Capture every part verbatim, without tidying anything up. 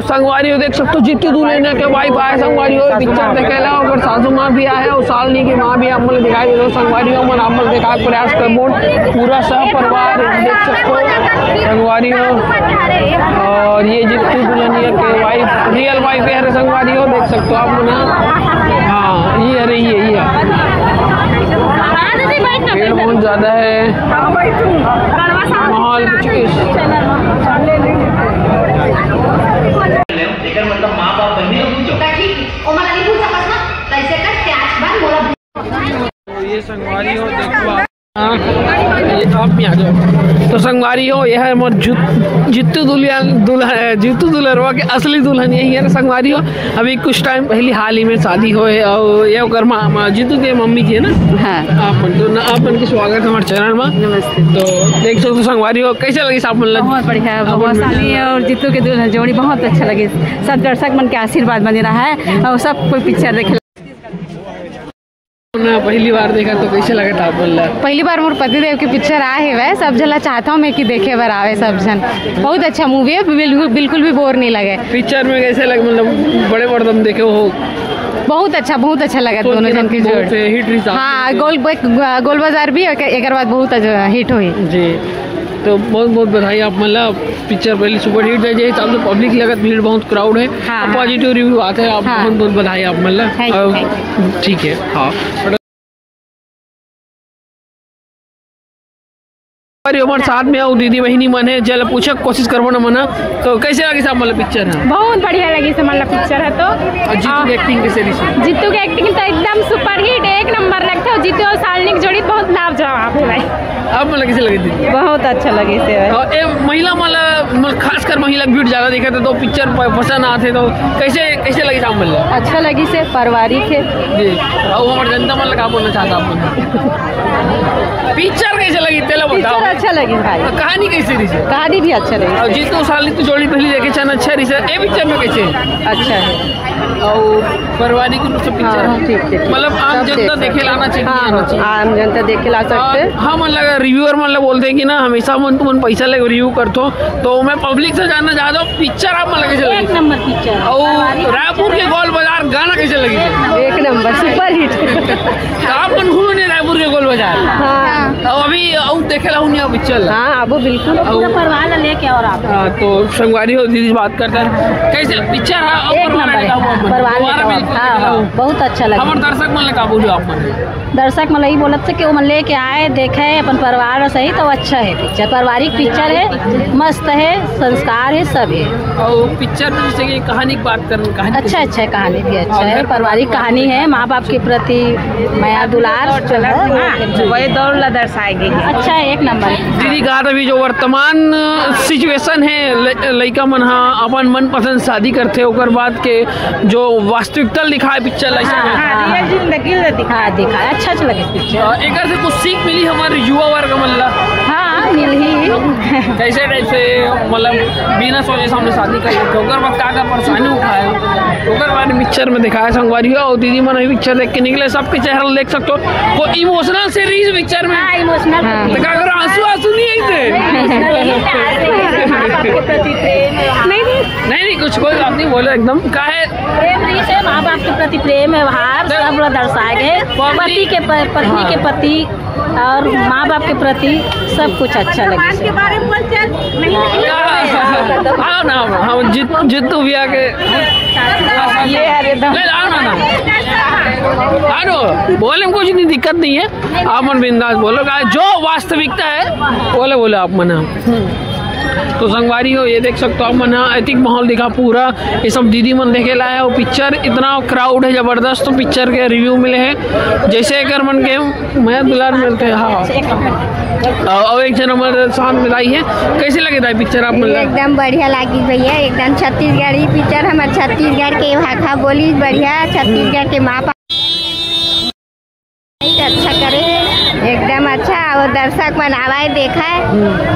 संगवारी हो, देख सकते हो, जीतू दुल्हनिया के वाइफ आए संगवारी हो, पिक्चर देखे ला, ओकर सासू माँ भी आए, और सालनी की माँ भी आप मन दिखाई दे रहे हो संगवारी हो। मन आप मन देखा के प्रयास करबो पूरा सह परिवार देख सकते हो संगवारी हो। और ये जीतू दुल्हनिया के वाइफ, रियल वाइफ है संगवारी हो, देख सकते हो आप मन। हाँ, ये है, ये है, ये है। भीड़ बहुत ज्यादा है, माहौल कुछ इस एकर मतलब माँ बाप बहिनी लोग पूछो। तो ठीक, ओमन नहीं पूछ सकत ना, कैसे कर प्याज बन मोला। तो ये संगवारी हो, देखो आप। हाँ, ये आप भी आ जाओ। तो संगवारी हो, ये है मोर जु-, जित्तू दुल्हन, दुल्हन, जित्तू दुल्हरवा के असली दुल्हन यही है ना संगवारी हो। अभी कुछ टाइम पहले हाल ही में शादी होए, और ये ओकर माँ, माँ, जित्तू के मम्मी जी है ना। हाँ। आप मन, तो ना, आप मन के स्वागत है हमारे चैनल में। नमस्ते। तो देख सकते हो संगवारी हो, कैसे लगी आप मन लग? बहुत बढ़िया, बहुत सालनी और जित्तू के दुल्हन जोड़ी बहुत अच्छा लगे। सब दर्शक मन के आशीर्वाद बने रहा है और सब कोई पिक्चर देखे। ना, पहली बार देखा तो कैसे लगा था आप मन ला? पहली बार मोर पति देव के पिक्चर आए हे वै, सब झन ला चाहता हूँ मैं कि देखे बर आवे सब झन। बहुत अच्छा मूवी है, बिल्कुल, बिल्कुल भी बोर नहीं लगे। पिक्चर में कैसे लगे, मतलब बड़े पर्दा में देखे हो? बहुत अच्छा, बहुत अच्छा लगा सोच दोनों के जन की बहुत जोड़। हिट रही था। हाँ, गोल, गोल बाजार भी एक, एकर बाद बहुत अच्छा हिट हुई। जी, तो बहुत बहुत बधाई आप मन ला। पिक्चर पहले सुपर हिट जाए, जे हिसाब से पब्लिक लगत, भीड़ बहुत क्राउड है, हाँ, हाँ। पॉजिटिव रिव्यू आते हैं, आप हाँ। बहुत बहुत बधाई आप मन ला। Thank you, और thank you। ठीक है, हाँ। और ये हमारे साथ में अउ दीदी बहिनी मन है, जेला पूछे के कोशिश करबो ना मन, तो कैसे लगी साहब मतलब पिक्चर है? बहुत बढ़िया लगी से मतलब पिक्चर है तो। और जीतू की एक्टिंग कैसे रही? जीतू की एक्टिंग तो एकदम सुपर हिट, एक नंबर लगता है। जीतू और सालनी की जोड़ी बहुत लाजवाब है भाई। आप मतलब कैसे लगी दीदी? बहुत अच्छा लगी से भाई। और ए, महिला मन ला, मतलब खासकर महिला भीड़ ज्यादा दिखा था, तो पिक्चर प-, पसंद आते तो कैसे, कैसे लगी साहब मतलब? अच्छा लगी से, पारिवारिक है। जी, और हमारे जनता मन ला का बोलना चाहता आप? पिक्चर कैसे लगी, तेला बताओ। पिक्चर अच्छा लगी भाई। कहानी कैसे रही से? कहानी भी अच्छा रही। और जीतू सालनी तो जोड़ी पहली देखे छन, अच्छा रही से। ए पिक्चर में कैसे? अच्छा है। और पारिवारिक रूप से पिक्चर हाँ, है। ठीक, ठीक, ठीक। मतलब आम सब जनता देख देखे सकते। लाना चाहिए, हाँ, आना हाँ, चाहिए। आम जनता देखे ला सकते। और हम मतलब रिव्यूअर मतलब बोलते हैं कि ना हमेशा मन तुमन पैसा लेके रिव्यू करथो, तो मैं पब्लिक से जानना चाहता हूँ पिक्चर आप मतलब कैसे एक लगी? Number picture. और रायपुर के गोल बाजार गाना कैसे लगी? एक नंबर सुपर हिट। तो आप मन घूमे नहीं रायपुर के गोल बाजार? हाँ। और अभी और देखे ला नहीं पिक्चर ला? हाँ, अब बिल्कुल। पूरा परिवार ला लेके और आप। हाँ, तो संगवारी हो दीदी बात करता है, कैसे पिक्चर है? एक नंबर है। परिवार लेके आओ। हाँ, हाँ, बहुत अच्छा लगा। हमारे दर्शक मन ला का बोलो आप मन? दर्शक मन ला यही बोलत से कि वो मन लेके आए, देखे अपन परिवार सहित, तो अच्छा है पिक्चर, पारिवारिक पिक्चर है, मस्त है, संस्कार है, सब है। और पिक्चर में जैसे कि कहानी की बात करें, कहानी अच्छा, अच्छा है, कहानी भी अच्छा है, पारिवारिक कहानी है, माँ बाप के प्रति मया दुलार जो है, हाँ, वही दौर ला दर्शाए गए हैं। अच्छा है, एक नंबर। दीदी कहा था अभी जो वर्तमान सिचुएशन है, ल-, लइका मन हा अपन मनपसंद शादी करथे, ओकर बाद के जो वास्तविकता लिखा है पिक्चर ला, हाँ, हाँ, रियल जिंदगी ला दिखा। हाँ, दिखा, अच्छा, अच्छा लगे पिक्चर। एकर से कुछ सीख मिली हमारे युवा वर्ग मन ला? हाँ, मिलही। कैसे टाइप से, मतलब बिना सोचे सामने शादी कर लेते हो, ओकर बाद का का परेशानी उठाए, ओकर बारे में पिक्चर में दिखाया संगवारी हो। और दीदी मन अभी पिक्चर देख के निकले, सबके चेहरा देख सकते हो, वो इमोशनल से रही पिक्चर में। हाँ, इमोशनल हाँ। तो का करो, आंसू आंसू नहीं आई थे? नहीं, नहीं, माँ बाप के प्रति प्रेम व्यवहार। नहीं, नहीं। नहीं, नहीं, कुछ कोई बात नहीं, बोलो एकदम। का है? प्रेम रही से माँ बाप के प्रति प्रेम व्यवहार सब ला दर्शाए गए। पति के प-, पत्नी के प्रति और माँ बाप के प्रति सब कुछ अच्छा लगे। के बारे में बोल चल। नहीं, नहीं। हाँ, हाँ, हाँ, जित-, जित्तू भैया के। ये अरे दम। ले, आओ ना, ना। आ जाओ, बोले में कुछ नहीं, दिक्कत नहीं है, आप मन बिंदास बोलो, का जो वास्तविकता है, बोले, बोले आप मन। तो संगवारी हो, ये देख सकते हो आप मन, ऐतिक माहौल दिखा पूरा, ये सब दीदी मन देखे ला है, और पिक्चर इतना क्राउड है जबरदस्त, तो पिक्चर के रिव्यू मिले हैं, जैसे एकर मन के मया दुलार मिलते हैं। हाँ, और, और एक जन हमारे साथ मिलाई है, कैसे लगे था पिक्चर आप मन ला? एकदम बढ़िया लागी भैया, एकदम छत्तीसगढ़ी पिक्चर, हमारे छत्तीसगढ़ के भाखा बोली बढ़िया, छत्तीसगढ़ के माँ बाप अच्छा करे, एकदम अच्छा। और दर्शक मन आवाए देखा है,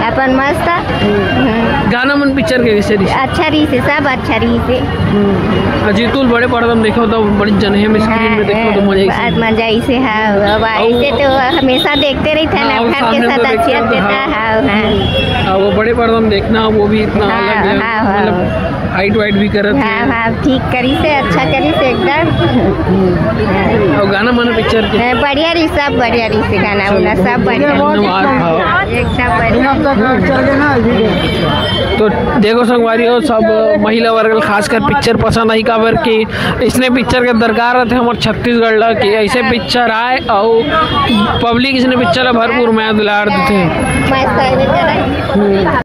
अपन मस्त। हम्म। गाना मन पिक्चर के कैसे रही? अच्छा रही से, सब अच्छा रही से। हम्म। अजीतुल बड़े पर्दा में देखो तो बड़ी जन है, स्क्रीन में देखो तो मजा ही बहुत मजा ही से, हाँ। अब ऐसे तो हमेशा देखते रही था, हाँ, नटखट के साथ अच्छी देता, हाँ, हाँ। हाँ, वो बड़े पर्दा में देखना, वो भी इतना हाँ, अलग है, हाँ, हाँ। मतलब हाइट वाइट भी करत हे। हाँ, हाँ, ठीक करिस हे, अच्छा करिस हे एकदम। अउ गाना माना पिक्चर के? हाँ, बढ़िया रहिस, सब बढ़िया रहिस हे, गाना उना सब बढ़िया। धन्यवाद, हाँ। एकदम बढ़िया। तो देखो संगवारी हो, सब महिला वर्ग ल खासकर पिक्चर पसंद आही, काबर कि इसने पिक्चर के दरकार रहिथे हमर छत्तीसगढ़ ला, कि ऐसे पिक्चर आए अउ पब्लिक इसने पिक्चर ला भरपूर मया दुलार देथे। मस्त हे बेचारा।